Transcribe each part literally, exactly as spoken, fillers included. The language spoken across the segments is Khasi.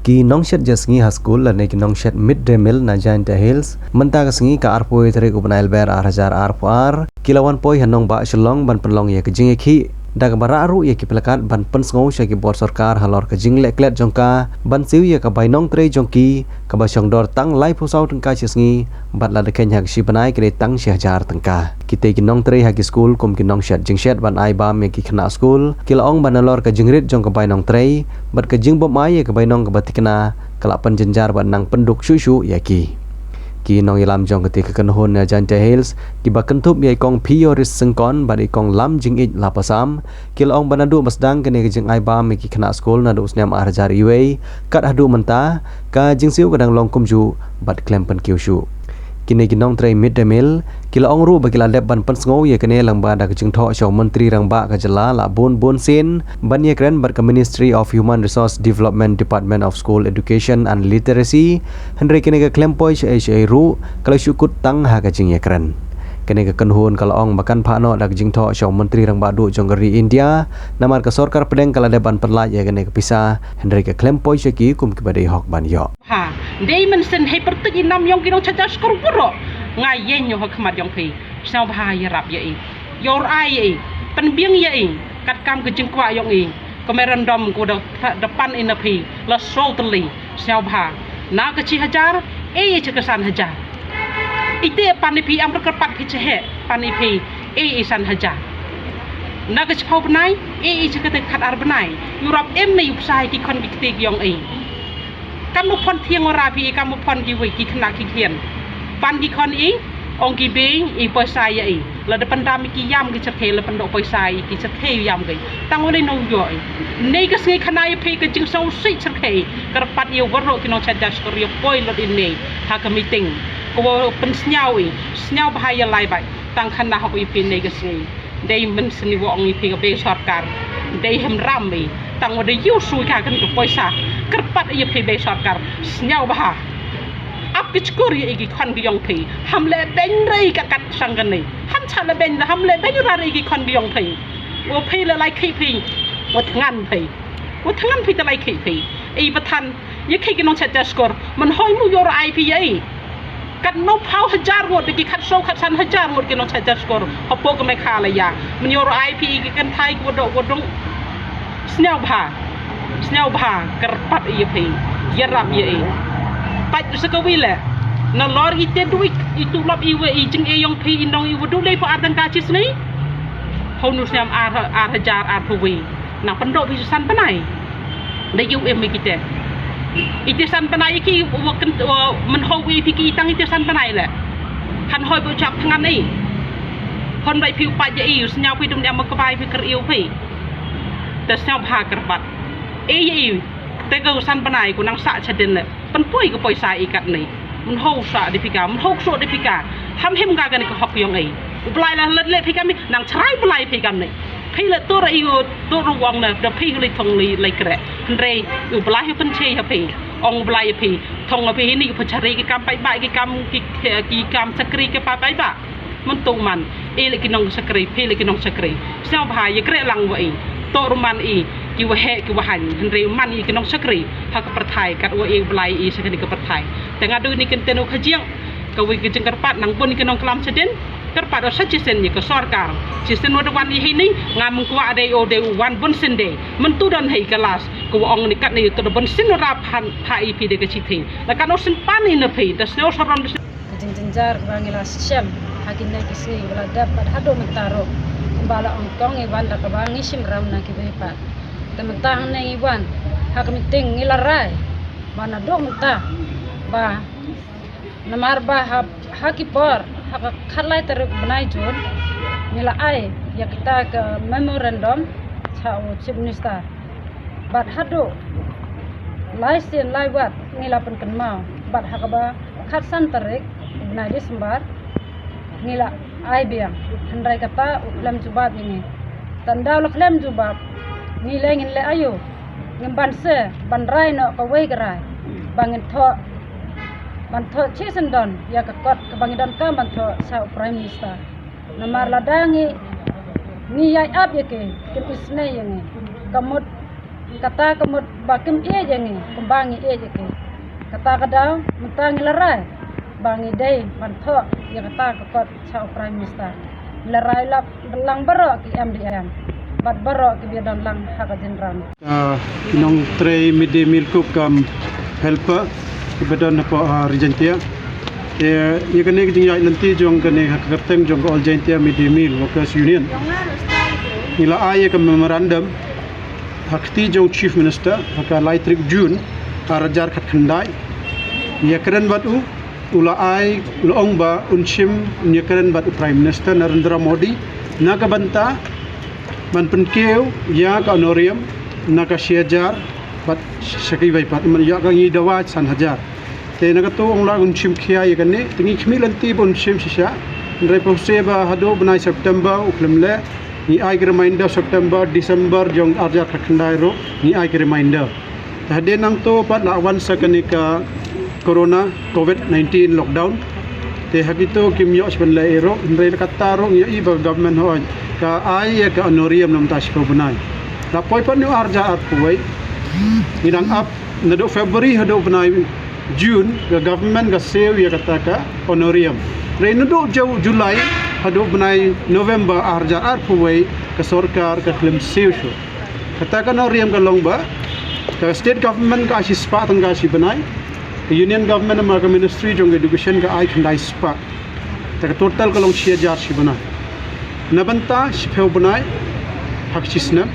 Ki nongshet ja sngi ha skul lane ki nongshet mid day meal na Jaintia Hills mynta ka sngi ka arphew tarik u bnai Lber ar hajar arphew ar ki la wan poi ha nongbah Shillong ban pynlong ïa ka jingïakhih da kaba rah ruh ïa ki placard ban pynsngew sha ki bor sorkar halor ka jingleh klet jong ka ban siew ïa ka bai nongtrei jong ki kaba shong dor tang laiphew saw tyngka shi sngi bad lada kheiñ ha ka shi bnai ka dei tang shi hajar tyngka. Kitei ki nongtrei ha ki skul kum ki nongshet jingshet ban ai bam ïa ki khynnah skul ki la ong ba nalor ka jingrit jong ka bai nongtrei bad ka jingbym ai ïa ka bai nong kaba thikna ka la pynjynjar bad nang pynduk shuh shuh ïa ki. Ki nongïalam jong katei ka kynhun na Jaintia Hills kiba kynthup ïa i Kong Pioris Syngkon bad i Kong Lamjingïeid Lapasam ki la ong ba naduh ba sdang kane ka jingai bam ïa ki khynnah skul naduh u snem ar hajar wei kat haduh mynta ka jingsiew ka dang long kumjuh bad khlem pynkiew shuh. Kine ki nongtrei mid day meal ki la ong ruh ba ki la dep ban pynsngew ïa kane lyngba da ka jingthoh sha u Myntri Rangbah ka jylla Lahbun Bunsien ban ïakren bad ka Ministry of Human Resource Development, Department of School Education and Literacy, hynrei kane ka khlem poi shaei shaei ruh ka la shu kut tang ha ka jingïakren. Kane ka kynhun ka la ong ba kan phah noh da ka jingthoh sha u Myntri Rangbah Duh jong ka ri India namar ka sorkar pdeng ka la dep ban pynlait ïa kane ka pisa hynrei ka khlem poi sha ki kum kiba dei hok ban ïoh. Ha, dei mynsiem hei pyrtuid i nam ïong ki nongshad ja shkor baroh. Nga ïeng ïa ha khmat ïong phi. Sngewbha ïarap ïa i. Ïoh rai ïa i. Pynbiang ïa i. Katkam ka jingkwah ïong i. Ka memorandum ko da, da pan i na phi. La saw tylli. Sngewbha. Na ka shi hajar, ei i cha ka san hajar. Ite pan i phi am kyrpad phi cha heh. Pan i phi, ei i san hajar. Na ka shiphew bnai, ei i cha kata khatar bnai. Ïarap em i u pisa ïa ki khon ki kti ki ïong i. Kam u phon thiang ora phi, kam u phon kiwei ki khynnah ki khian. Pan ki khon i, ong ki bei, i poisa ïa i. Lada pyndam i ki ïam ki cherkhei, la pyndoh poisa i ki cherkhei ïam ki. Tang u lei nong ïoh i. Nei ka sngi khana ïa phi ka jingsngewsih cherkhei. Kyrpad ïa waroh ki nongshad ja shkor ïa poi lut i nei. Ha ka meeting. Ko wa pynsngew i. Sngewbha ïa lai bad. Tang khana hok ïa phi nei ka sngi. Dei mynsiem i wa ong ïa phi ka bei sorkar. Dei hynram i. Tang wa dei ïoh shu ka kan ka poisa. Kyrpad ïa phi bei sorkar. Sngewbha. Ap ki shkor ïa i ki khon ki ïong phi. Ham leh beiñ rei kat kat sang kane. Ham cha leh beiñ, ham leh beiñ ra rei ki khon ki ïong phi. Wa phi leh lai khih phi. Wa thngan phi. Wa thngan phi te lai khih phi. I pathan. Ïa khih ki nongshad ja shkor. Mynhoi mu ïoh rai phi ïa i. Katno phew hajar ngut, ki khatsaw khatsan hajar ngut ki nongshad ja shkor hapoh ka Meghalaya. Mynta ïoh rai phi ki kynthei ki wadoh wadong. Sngewbha. Sngewbha kyrpad ïa phi. Ïarap ïa i. Pait sa kawei leh. Nalor ite duh i tulop i wa i jingeh ïong phi i nong i wa duh lei phew ar tyngka shi sngi. Hau nu snem ar, ar hajar arphew wei. Nang pyndoh phi san bnai. Da ïu em ïa kite. Ite san bnai ïa ki wa kyn, wa mynhoi wi phi ki tang ite san bnai leh. Han hoi ba u chap thngan i. Hon bai phi u pait ïa i, u sñiaw phi dum ïa ma kbai phi kyrïew phi. Te sñiawbha kyrpad. Ei ïa i. Te ka u san bnai ku nang sah chadien leh. Pynpoi ka poisa i katne. Mynhoi u sah da phi ka, mynhoi u sah da phi ka. Ham him ka kane ka hok ïong i. U Blai la leh leh phi ka mi, nang chrai Blai phi ka mi. Phi leh tur i u, tur u wong na, da phi u lei thong lei, lei kreh. Hynrei, u Blai u pynchai ha phi. Ong u Blai phi. Thong phi ni, pynchari ki kam paidbah, ki kam, ki, ki kam shakri ki pa paidbah. Mynta man, i leh ki nongshakri, phi leh ki nongshakri. Sñiawbha, ïa kreh lang wa i. Tur man i, ki waheh, ki wahaiñ. Hynrei man i ki nongshakri. Ha ka pyrthai, kat wa i u Blai i, shakri ka pyrthai. Te nga duh ni kyntien u khajiang. Kawei ka jingkyrpad nang bun ki nongklam shadien, kyrpad o sa chisien ïa ka sorkar. Chisien wa da wan ïa hini, ngam kwah dei o dei u wan bun sien dei. Mynta don hei ka las, ka wa ong ni katne to da bun sien rap han pha i phi dei ka chithi. La kan o sien pan i na phi, da sñiaw saron da sñiaw. Ka jingjynjar kaba ngi la shem, ha kine ki sngi ba la dep bad haduh mynta ruh. Kumba la ong kong i wan da kaba ngi shim ram na ki bei pat. Te mynta hangne ngi wan, ha ka meeting ngi la rai, ba naduh mynta, ba Namar ba ha, ha ki por, ha ka khatlai tarik bnai Jun, ngi la ai, ïa kita ka memorandum, cha u Chief Minister. Bad haduh, lai sien lai wat, ngi la pynkynmaw. Bad ha kaba, khatsan tarik, bnai December, ngi la ai biang. Hynrei kata, u khlem jubab ïa ngi. Tang da u la khlem jubab, ngi leh ngin leh aïu. Ngim banse, ban rai noh kawei ka rai. Ba ngin thoh, ban thoh chi sendon, ïa ka kot, kaba ngi donkam ban thoh, sa u Prime Minister. Namar lada ngi, ngi ïai ap ïa ki, kin isynei ïa ngi. Ka mut, Kata ka mut ba kim ïeit ïa ngi kumba ngi ïeit ïa ki. Kata ka daw mynta ngi la rai ba ngi dei ban thoh ïa kata ka kot sha u Prime Minister. Ngi la rai lap lang baroh ki M D M bad baroh kiba don lang ha ka jingran. Ah, ki nongtrei mid day meal cook kam helper kiba don hapoh, ah, Ri Jaintia. Te ïa kane ka jingïaid lynti jong kane ha ka kyrteng jong ka All Jaintia Mid Day Meal Workers Union, ngi la ai ïa ka memorandum ha kti jong Chief Minister ha ka lai tarik June ar hajar khatkhyndai. Ïa kren bad u, u la ai, u la ong ba un shim, un ïa kren bad u Prime Minister Narendra Modi na ka bynta ban pynkiew ïa ka honorarium na ka shi hajar bad sha kiwei pat, man ïa ka ngi dawa san hajar. Te na kato ong la un shim khia ïa kane, te ngi khmih lynti ba un shim shisha. Hynrei pynse ba haduh bnai September u khlem leh, ngi ai ka reminder September, December jong ar hajar khatkhyndai ruh ngi ai ka reminder. Te hadien nangto pat la wan sa kane ka corona, covid nineteen lockdown. Te ha kito kim ïoh shuh ban leh ïa ruh, hynrei la katta ruh ngi ïohi ba ka government hooid ka ai ïa ka honorarium na mynta shiphew bnai. La poi pat na u ar hajar arphew wei, ngi dang ap naduh February haduh bnai June, ka government ka siew ïa kata ka honorarium. Hynrei naduh Ju-, July haduh bnai November ar hajar arphew wei, ka sorkar ka khlem siew shuh. Kata ka honorarium ka long ba ka state government ka ai shispah tyngka shi bnai, ka union government ma ka Ministry jong Education ka ai khyndai spah. Te ka total ka long shi hajar shi bnai. Na bynta shiphew bnai ha ka shi snem,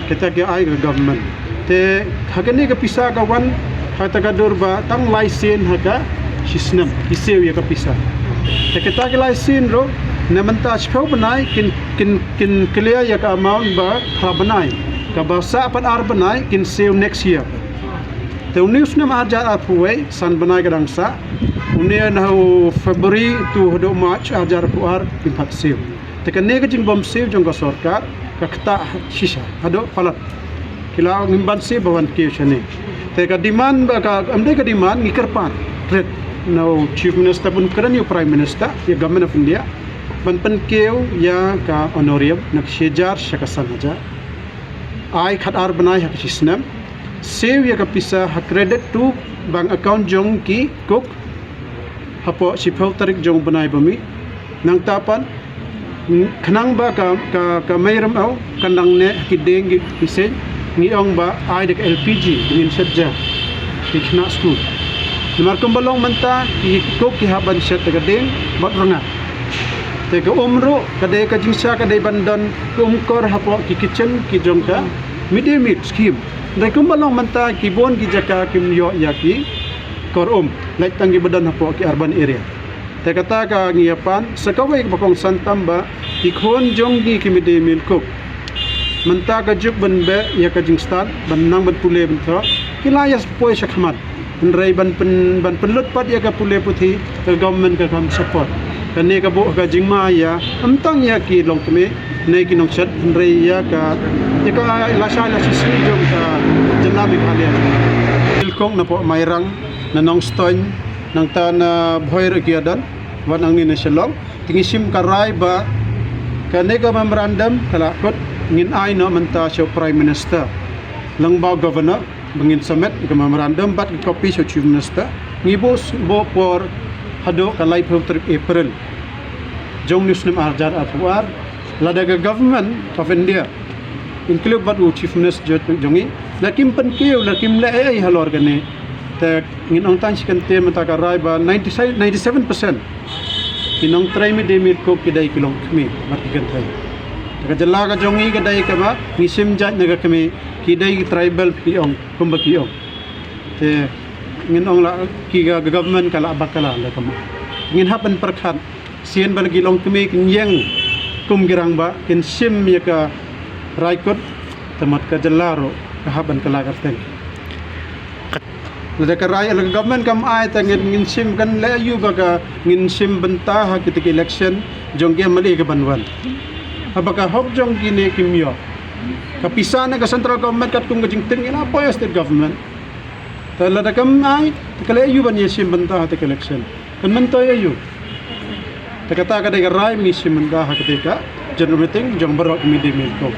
kata ka ai ka government. Te ha kane ka pisa ka wan ha kata ka dur ba tang lai sien ha ka shi snem ki siew ïa ka pisa. Te kata ki lai sien ruh na bynta shiphew bnai kin, kin, kin clear ïa ka amount ba phra bnai, kaba sah pat ar bnai kin siew next year. Te une u snem ar hajar arphew wei san bnai ka dang sah, une na u February to haduh March ar hajar arphew ar kin pat siew. Te kane ka jingbym siew jong ka sorkar ka ktah shisha haduh palat. Ki la ngim ban siew ba wan kiew shane. Te ka demand ba ka, ym dei ka demand, ngi kyrpad rit na u Chief Minister bun kren ïa u Prime Minister, ïa Government of India, ban pynkiew ïa ka honorarium na ka shi hajar sha ka san hajar. Ai khatar bnai ha ka shi snem. Siew ïa ka pisa ha credit to bank account jong ki cook hapoh shiphew tarik jong u bnai ba mih. Nangta pat, mm, khnang ba ka, ka, ka mei rymaw kan dang neh ha ki dieng ki, ki seng, ngi ong ba ai da ka L P G, ngin shet ja ki khynnah skul. Namar kumba long mynta ki cook ki hap ban shet da ka dieng bad rnga. Te ka um ruh ka dei ka jingshah, ka dei ban don ka um kor hapoh ki kitchen ki jong ka mid day meal scheme. Hynrei kumba long mynta ki bun ki jaka kim ïoh ïa ki kor um, lait tang kiba don hapoh ki urban area. Te kata ka ngi ïa pan sa kawei kaba kongsan tam ba ki khun jong ngi ki mid day meal cook mynta ka juk ban beh ïa ka jingstad, ban nang ban pule ban thoh, ki la ïa poi sha khmat. Hynrei ban pyn, ban pynlut pat ïa ka pule puthi, ka government ka kam support. Kane ka buh ka jingma ïa ym tang ïa ki longkmie ne ki nongshet, hynrei ïa ka, ïa ka lashai lashisngi jong ka jylla Meghalaya. Meal cook napoh Mairang, na Nongstoiñ, nangta na Bhoi ruh ki ïa don, wat nangne na Shillong. Te ngi shim ka rai ba kane ka memorandum ka la kut, ngin ai noh mynta sha u Prime Minister lyngba u Governor ba ngin submit ka memorandum bad ka copy sha u Chief Minister. Ngi buh, buh por haduh ka laiphew tarik April jong une u snem ar hajar arphew ar, lada ka Government of India include bad u Chief Minister jong ngi, la kim pynkiew, la kim leh ei ei halor kane, te ngin ong tang shi kyntien mynta ka rai ba ninety-seven percent ki nongtrei mid day meal cook ki dei ki longkmie bad ki kynthei. Te ka jylla ka jong ngi ka dei kaba ngi shim jait na ka kmie, ki dei ki tribal ki ong, kumba ki ong. Te ngin ong la ki ka, ka government ka la bakla la kama. Ngin hap ban pyrkhat sien ba ki longkmie kin ïeng kum ki rangbah, kin shim ïa ka rai kut, te mat ka jylla ruh ka hap ban kylla kyrteng. Lada ka rai, lada ka government kam ai, te ngin, ngin shim, kan leh aïu ba ka ngin shim bynta ha kita ki election jong ki M L A ka ban wan, haba ka hok jong kine kim ïoh. Ka pisa na ka central government katkum ka jingtip ngi la poi ha state government. Te lada kam ai, te ka leh aïu ban ïa shim bynta ha kita ki election? Kan myntoi aïu? Te kata ka dei ka rai ba ngi shim mynta ha kata ka general meeting jong baroh ki mid day meal cook.